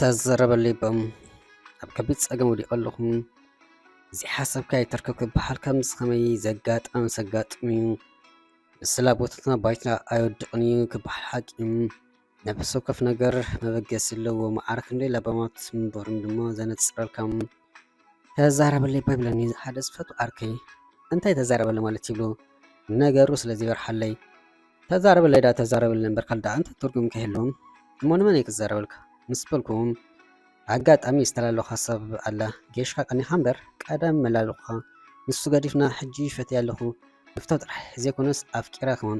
ተዘረበለይ በም ኣብ ከቢድ ጸገም ወዲቐ ኣለኹ። ዘይሓሰብካዮ ኣይትርከብ ክበሃል ከምዚ ከመይ ዘጋጥም ዘጋጥም እዩ። ብስላ ቦታትና ባይትና ኣይወድቕን እዩ ክበሃል ሓቂ እዩ። ነብሲ ወከፍ ነገር መበገሲ ኣለዎ። ማዕረ ክንደይ ለባማት ምንባሮም ድማ ዘነጽረልካ። ተዛረበለይ እባ ይብለኒ ሓደ ዝፈቱ ዓርከይ። እንታይ ተዛረበለይ ማለት ይብሎ ነገሩ ስለ ዘይበርሓለይ። ተዛረበለይ ዳ ተዛረበለይ እምበር ካልእ ደኣ እንታይ ትርጉም ከይህልዎም እሞ ንመን እየ ክዛረበልካ ምስ በልኩዎም ኣጋጣሚ ዝተላለኹ ሓሳብ ኣላ። ጌሽካ ቀኒኻ እምበር ቀደም መላለኹኻ ንሱ ገዲፍና ሕጂ ፈትያ ኣለኹ። ምፍታው ጥራሕ ዘይኮነስ ኣፍቂራ ከማን።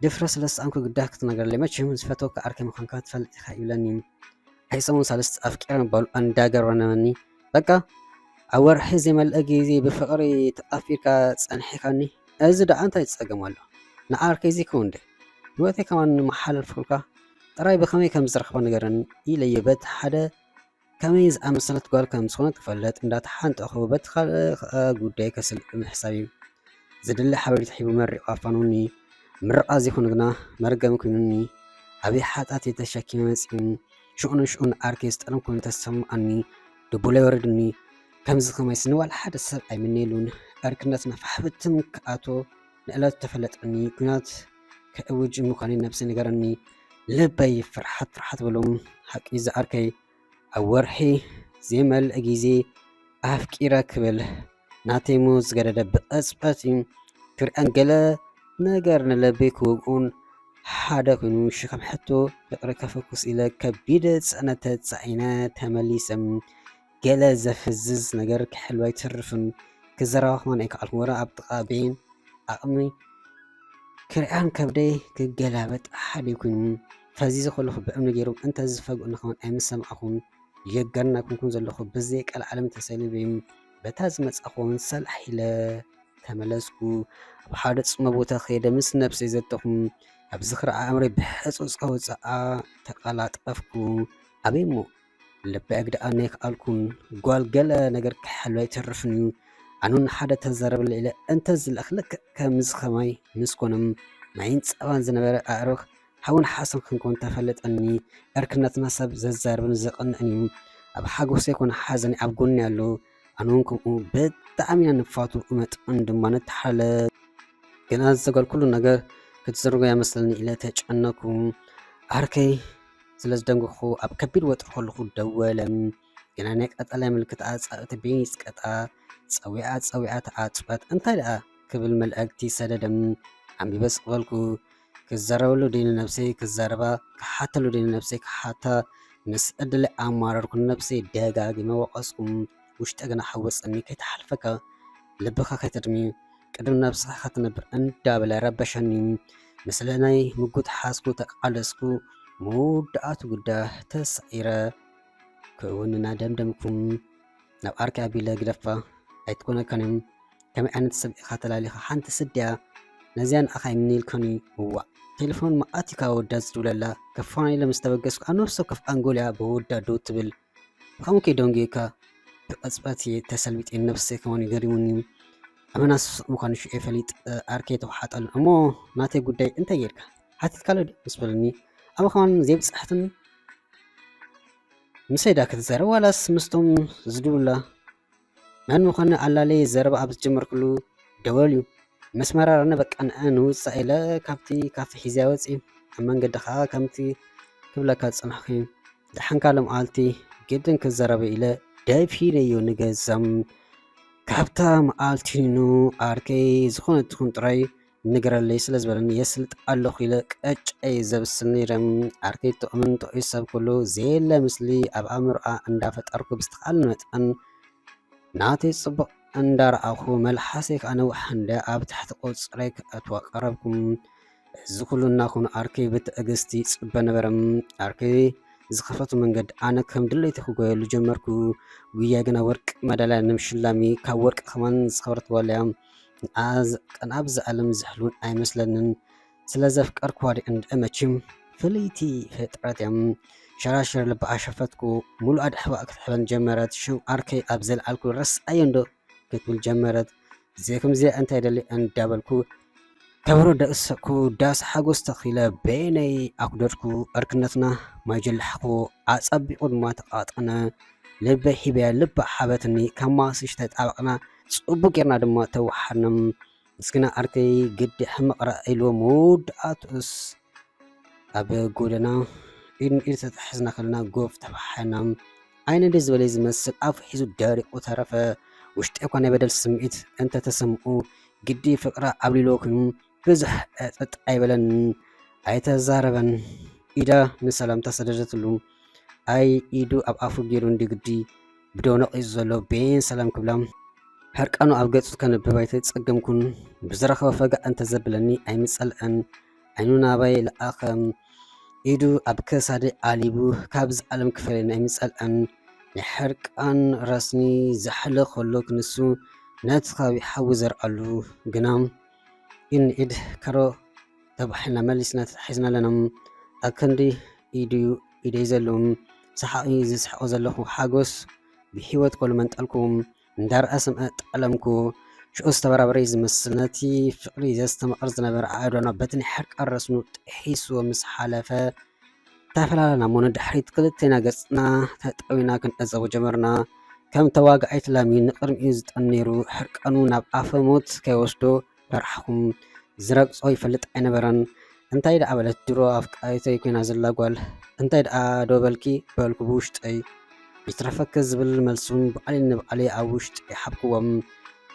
ድፍረት ስለ ዝሰኣንኩ ግዳ ክትነግረለይ መቸም ዝፈትወካ ዓርከይ ምዃንካ ትፈልጥ ኢኻ ይብለኒ። ኣይሰሙን ሳልስቲ ኣፍቂረ ምባሉ ኣንዳገረመኒ። በቃ ኣብ ወርሒ ዘይመልአ ግዜ ብፍቕሪ ተኣፊርካ ጸኒሕካኒ። እዚ ደኣ እንታይ ጸገም ኣሎ? ንዓርከይ ዘይከውን ዶ? ህይወተይ ከማን መሓላልፍኩልካ ጥራይ ብኸመይ ከም ዝረኽቦ ንገረኒ ኢለዮ በቲ ሓደ ከመይ ዝኣመሰለት ጓል ከም ዝኾነት ክፈልጥ እንዳተሓንጠኹ በቲ ካልእ ከኣ ጉዳይ ከስልጥ ምሕሳብ እዩ። ዝድለ ሓበሬታ ሂቡ መሪቑ ኣፋኑኒ። ምርቓ ዘይኮነ ግና መርገም ኮይኑኒ። ዓብዪ ሓጥያት እየ ተሸኪመ መጺኡ። ሽዑ ንሽዑ ንዓርከይ ዝጠለምኩ ኮይኑ ተሰምዓኒ። ድቡለይ ወሪዱኒ። ከምዚ ከማይስ ንዋላ ሓደ ሰብ ኣይምነየሉን። ዕርክነትና ፋሕ ብትን ክኣቶ ንዕለቱ ተፈለጠኒ። ኲናት ከእውጅ ምዃነይ ነብሰይ ነገረኒ። ልበይ ፍርሓት ፍርሓት በሎ። ሓቂ ዝዓርከይ ኣብ ወርሒ ዘይመልእ ግዜ ኣፍቂረ ክብል ናተይ ሞት ዝገደደ ብቕጽበት እዩ። ክሪኣን ገለ ነገር ንልበይ ክወግኡን ሓደ ኮይኑ ሽከም ሕቶ ፍቕሪ ከፈኩስ ኢለ ከቢድ ጽዕነት ተጻዒነ ተመሊሰ። ገለ ዘፍዝዝ ነገር ክሕልው ኣይተርፍን። ክዘራረባ ከማን ኣይከኣልኩን። ወረ ኣብ ጥቓ ቤን ዓቕሚ ክሪኣን ከብደይ ክገላበጥ ሓደ ኮይኑ ፈዚዘ ከለኹ ብእምኒ ገይሮም እንተ ዝፈግኡኒ ከማን ኣይምሰማዕኹን። የጋንናኩም ኩን ዘለኹ ብዘይ ቀልዓለም ተሰሊበዮም በታ ዝመጻኹ ሰላሕ ኢለ ተመለስኩ። ኣብ ሓደ ጽመ ቦታ ከይደ ምስ ነብሰይ ዘተኹም ኣብዚ ክርዓ ኣእምሮይ ብሕጹጽ ከውጽኣ ተቐላጠፍኩ። ኣበይ እሞ ልበይ ኣግድኣኒ ኣይከኣልኩን። ጓል ገለ ነገር ክሕሉ ኣይተርፍን እዩ። ኣነ እውን ሓደ ተዛረበለ ኢለ እንተ ዝልእኽ ልክዕ ከምዚ ከማይ ምስ ኮኖም ማይን ጸባን ዝነበረ ኣዕሩኽ ሓውን ሓሰን ክንኮን ተፈለጠኒ። ዕርክነትና ሰብ ዘዛርብን ዘቕንዕን እዩ። ኣብ ሓጎሰይ ኮነ ሓዘነይ ኣብ ጎኒ ኣሎ። ኣነ እውን ከምኡ ብጣዕሚ ኢና ንፋቱ መጠን ድማ ንተሓላለፍ። ግን ኣዚ ጓል ኩሉ ነገር ክትዝርጎ እያ መስለኒ ኢለ ተጨነኩ። ዓርከይ ስለ ዝደንገኹ ኣብ ከቢድ ወጥሪ ከለኹ ደወለ። ገና ናይ ቀጠላይ ምልክት ኣጻብእቲ ቤን ይጽቀጣ። ጸዊዓ ጸዊዓ ተዓጽወት። እንታይ ደኣ ክብል መልእክቲ ሰደደ። ኣንቢበ ስቕ በልኩ። ክዛረበሉ ድዩ ንነብሰይ ክዛረባ፣ ክሓተሉ ድዩ ንነብሰይ ክሓታ፣ ምስ ዕድለይ ኣማረርኩ። ንነብሰይ ደጋጊመ ወቐስኩ። ውሽጠ ግና ሓወጸኒ። ከይትሓልፈካ፣ ልብኻ ከይተድሚ፣ ቅድሚ ነብስኻ ኢኻ ትነብር እንዳበለ ረበሸኒ። ምስለ ናይ ምጉት ሓዝኩ ተቃለስኩ። መወዳእቱ ግዳ ተሳዒረ ክእውንና ደምደምኩ። ናብ ዓርከይ ኣቢለ ግደፋ ኣይትኮነካን እዮም። ከመይ ዓይነት ሰብ ኢኻ ተላሊኻ ሓንቲ ስድያ ነዚኣ ንኣኻ ኣይምንይልካን እዩ። እዋእ ቴሌፎን መኣት ኢካ ወዳ ዝድውለላ። ከፋን ኢለ ምስ ተበገስኩ ኣብ ነፍሲ ወከፍ ኣንጎል እያ ብወዳ ደው ትብል። ብኸምኡ ከይደንጉየካ ብቕጽበት እየ ተሰልቢጠ ነብሰይ ከማን እዩ ገሪሙኒ። ኣመና ስሱዕ ምዃኑ ሽዑ ፈሊጠ ዓርከይ ተውሓጠሉ። እሞ ናተይ ጉዳይ እንታይ ጌርካ ሓቲትካሉ ድዩ ምስ በለኒ ኣነ ከማን ዘይብጻሕትን ምሰይ ዳ ክትዛረብ ዋላስ ምስቶም ዝድውላ መን ምዃኑ ኣላለየ ዘረባ ኣብ ዝጀመርኩሉ ደወል እዩ። ምስ መራረኒ በቃ ንዐ ንውጻእ ኢለ ካብቲ ካፌ ሒዘያ ወጺ ኣብ መንገዲ ከኣ ከምቲ ክብለካ ዝጸናሕኩ እዩ። ደሓንካ ሎምዓልቲ ግድን ክዘረበ ኢለ ደፊነዮ ንገዛም። ካብታ መዓልቲ ኑ ዓርከይ ዝኾነ ትኹን ጥራይ ንገረለይ ስለ ዝበለኒ የስልጥ ኣለኹ ኢለ ቀጨይ ዘብስል ነይረ። ዓርከይ ጥዑምን ጥዑይ ሰብ ኩሉ ዘየለ ምስሊ ኣብ ኣእምሮኣ እንዳፈጠርኩ ብዝተኻእለኒ መጠን ናተይ ጽቡቕ እንዳረኣኹ መልሓሰይ ከኣ ነዊሕ እንደ ኣብ ትሕቲ ቁጽረይ ከእትዋ ቀረብኩ። እዚ ኩሉ እናኾነ ዓርከይ ብትዕግስቲ ይጽበ ነበረ። ዓርከይ ዝኸፈቶ መንገዲ ኣነ ከም ድሌተይ ክጎየሉ ጀመርኩ። ጉያ ግና ወርቂ መዳልያ ንምሽላም እዩ። ካብ ወርቂ ከማን ዝኸበረት ጓል እያ። ንኣ ዝ-፣ ንኣብዛ ዓለም ዝሕልውን ኣይመስለንን። ስለ ዘፍቀርክዋ ድየ እንድዒ መቸም ፍልይቲ ፍጥረት እያ። ሸራሽር ልባ ኣሸፈትኩ። ሙሉኣ ድሕዋ ክትሕበን ጀመረት። ሽም ዓርከይ ኣብ ዘልዓልኩ ረስዓዮ እንዶ ክትብል ጀመረት። እዚኣ ከምዚኣ እንታይ ደልያ እንዳበልኩ ከበሮ ደእሰኩ፣ ዳስ ሓጎስ ተኺለ፣ በየነይ ኣኩደድኩ፣ ዕርክነትና ማይ ጀላሕኩ፣ ኣጸቢቑ ድማ ተቓጠነ። ልበይ ሂበያ፣ ልባ ሓበትኒ፣ ካብ ማስሽ ተጣበቕና፣ ጽቡቕ ጌርና ድማ ተወሓድና። ምስኪና ዓርከይ ግዲ ሕመቕ ረኣ ኢልዎ መወዳእትኡስ ኣብ ጎደና ኢድ ንኢድ ተታሒዝና ከለና ጎፍ ተባሓና። ዓይነ ደስ ዝበለ ዝመስል ኣፉ ሒዙ ደሪቑ ተረፈ። ውሽጢ እኳ ናይ በደል ስምዒት እንተተሰምኡ ግዲ ፍቕራ ኣብሊሎ ኮይኑ ብዙሕ ዕጥጥ ኣይበለን፣ ኣይተዛረበን። ኢዳ ንሰላምታ ሰደደትሉ። ኣይ ኢዱ ኣብ ኣፉ ገይሩ እንዲ ግዲ ብደው ነቒዙ ዘሎ ቤን ሰላም ክብላ ሕርቃኑ ኣብ ገጹ ከንብብ ኣይተጸገምኩን። ብዝረኸቦ ፈጋእ እንተዘብለኒ ኣይምጸልአን። ዓይኑ ናባይ ለኣኸ። ኢዱ ኣብ ክሳደይ ኣሊቡ ካብዚ ዓለም ክፈልየኒ ኣይምጸልአን። ናይ ሕርቃን ረስኒ ዛሕሊ ከሎ ክንሱ ነቲ ከባቢ ሓዊ ዘርኣሉ ግና ኢድ ንኢድ ከሮ ተባሒልና መሊስና ተታሒዝና ኣለና። ኣብ ክንዲ ኢዱ ኢደይ ዘለዉ ሰሓቕ እዩ ዝስሕቖ ዘለኹ። ሓጎስ ብህይወት ከሉ መንጠልኩ እንዳረኣ ስምዐ ጠለምኩ። ሽዑ ዝተበራበረ እዩ ዝመስል። ነቲ ፍቕሪ ዘስተማቕር ዝነበረ ኣእዳኑ በቲ ናይ ሕርቃን ረስኑ ጥሒስዎ ምስ ሓለፈ ተፈላለና እሞ ንድሕሪት ክልቴና ገጽና ተጠዊና ክንዕዘቦ ጀመርና። ከም ተዋጋኣይት ላሚ ንቕድሚኡ ዝጠን ነይሩ። ሕርቃኑ ናብ ኣፈ ሞት ከይወስዶ ፈራሕኹ። ዝረግጾ ይፈልጥ ኣይነበረን። እንታይ ደኣ በለት ድሮ ኣፍቃሪተይ ኮይና ዘላ ጓል? እንታይ ደኣ ዶ በልኪ? በልኩ ብውሽጠይ። ይትረፈኪ ዝብል መልሲ እውን ባዕለይ ንባዕለይ ኣብ ውሽጠይ ሓብክዎም።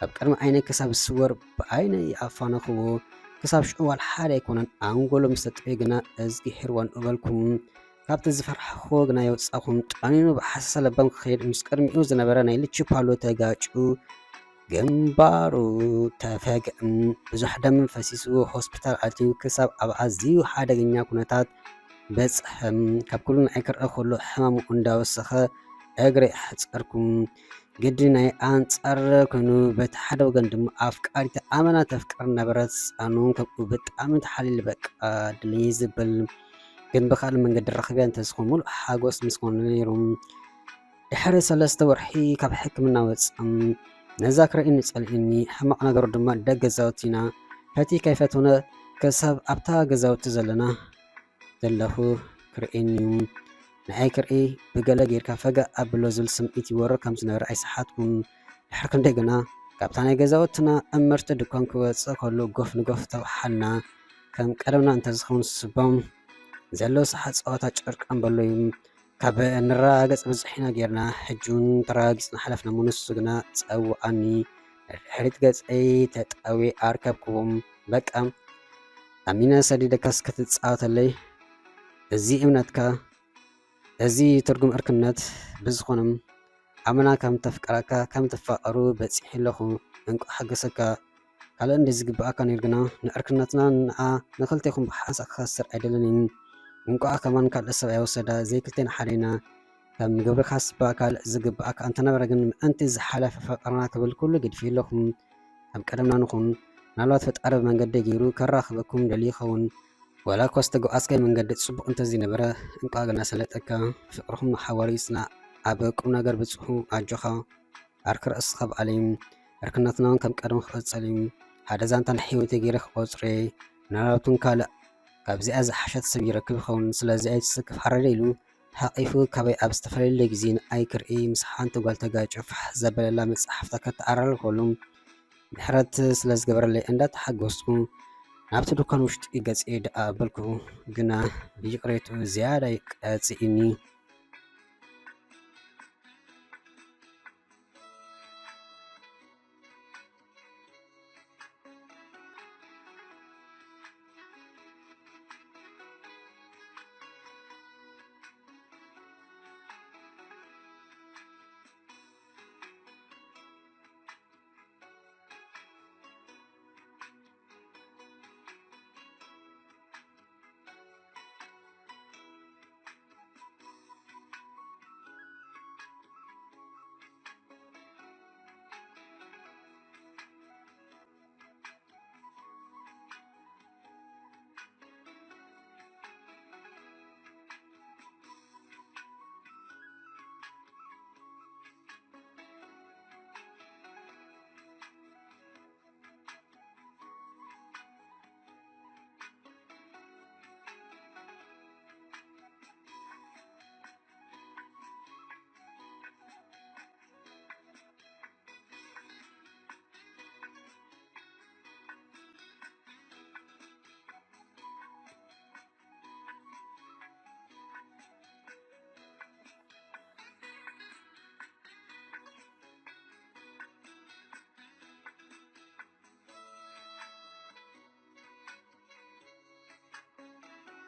ኣብ ቅድሚ ዓይነይ ክሳብ ዝስወር ብዓይነይ ኣፋነኽዎ። ክሳብ ሽዑ ዋላ ሓደ ኣይኮነን። ኣንጎሎ ምስ ተጥዕዮ ግና እዝጊ ሒርዋ ንኡ በልኩ። ካብቲ ዝፈራሕኽዎ ግና የውጻኹ። ጠኒኑ ብሓሳሰ ለባም ክኸይድ ምስ ቅድሚኡ ዝነበረ ናይ ልቺ ፓሎ ተጋጭዩ ግንባሩ ተፈግአ። ብዙሕ ደም ፈሲሱ ሆስፒታል ኣትዩ ክሳብ ኣብ ኣዝዩ ሓደገኛ ኩነታት በጽሐ። ካብ ኩሉ ንዓይ ክርኣ ከሎ ሕማሙ እንዳወሰኸ እግረይ ኣሕጸርኩ። ግዲ ናይ ኣንጻር ኮይኑ በቲ ሓደ ወገን ድማ ኣፍቃሪት ኣመና ተፍቅር ነበረት። ኣነ እውን ከምኡ ብጣዕሚ ተሓሊለ በቃ ድልይ ዝብል ግን ብኻልእ መንገዲ ረኺበያ እንተዝኾን ሙሉእ ሓጎስ ምስ ኮነ ነይሩ። ድሕሪ ሰለስተ ወርሒ ካብ ሕክምና ወጻ። ነዛ ክርእየኒ ጸሊእኒ። ሕማቕ ነገሩ ድማ ደገ ገዛውቲና። ሕቲ ከይፈተነ ክሳብ ኣብታ ገዛውቲ ዘለና ዘለኹ ክርእየኒ እዩ። ንዓይ ክርኢ ብገለ ጌርካ ፈገእ ኣብሎ ዝብል ስምዒት ይወርር ከም ዝነበረ ኣይሰሓትኩን። ድሕሪ ክንደይ ግና ካብታ ናይ ገዛውትና እምርቲ ድኳን ክወጽእ ከሎ ጎፍ ንጎፍ ተባሓልና። ከም ቀደምና እንተዝኸውን ስቦም ዘሎ ሰሓ ጸወታ ጨርቃን በሎ እዩ። ካብ ንረጋገጽ ብዝሕ ኢና ጌርና፣ ሕጂ እውን ተረጋጊጽና ሓለፍና እሞ ንሱ ግና ጸውዓኒ። ንድሕሪት ገጸይ ተጠውየ ኣርከብክዎም። በቃ ኣሚነ ሰዲደካስ ክትጻወተለይ? እዚ እምነትካ፣ እዚ ትርጉም ዕርክነት ብዝኾነ ኣመና ከም ተፍቅረካ ከም ትፋቐሩ በጺሐ ኣለኹ። እንቋዕ ሓገሰካ። ካልእ እንደ ዝግብኣካ ነይሩ ግና ንዕርክነትና ንዓ ንኽልቴኹም ብሓንሳእ ክኸስር ኣይደልን እየ። እንቋዕ ከማን ካልእ ሰብ ኣይወሰዳ ዘይክልቴና ሓደ ኢና። ከም ግብርካ ስባ ካልእ ዝግብኣካ እንተነበረ ግን ምእንቲ ዝሓለፈ ፍቕርና ክብል ኩሉ ገዲፈ ኣለኹ። ከም ቀደምና ንኹን። ምናልባት ፈጣሪ ብመንገዲ ገይሩ ከራኽበኩም ደልዩ ይኸውን። ዋላ እኳ ዝተጓዓዝካዮ መንገዲ ጽቡቕ እንተዘይነበረ እንቋዕ ግና ሰለጠካ። ፍቕርኹም ንሓዋሩ ይጽናዕ። ኣብ ቁም ነገር ብጽሑ። ኣጆኻ። ዓርኪ ርእስኻ በዓል እዩ። ዕርክነትና እውን ከም ቀደም ክቕጽል እዩ። ሓደ ዛንታ ናይ ህይወተይ ገይረ ክቖጽሮ እየ። ምናልባት እውን ካልእ ካብዚኣ ዝሓሸት ሰብ ይረክብ ይኸውን። ስለዚ ኣይትስከፍ ሓረደ ኢሉ ሓቒፉ ካባይ ኣብ ዝተፈላለየ ግዜ ንዓይ ክርኢ ምስ ሓንቲ ጓል ተጋጭዩ ፋሕ ዘበለላ መጽሓፍታ ከተዓራርብ ከሎ ምሕረት ስለ ዝገበረለይ እንዳተሓጎስኩ ናብቲ ድኳን ውሽጢ ገጸ ደኣ ኣበልኩ። ግና ብይቕሬትኡ ዝያዳ ቀጺእኒ።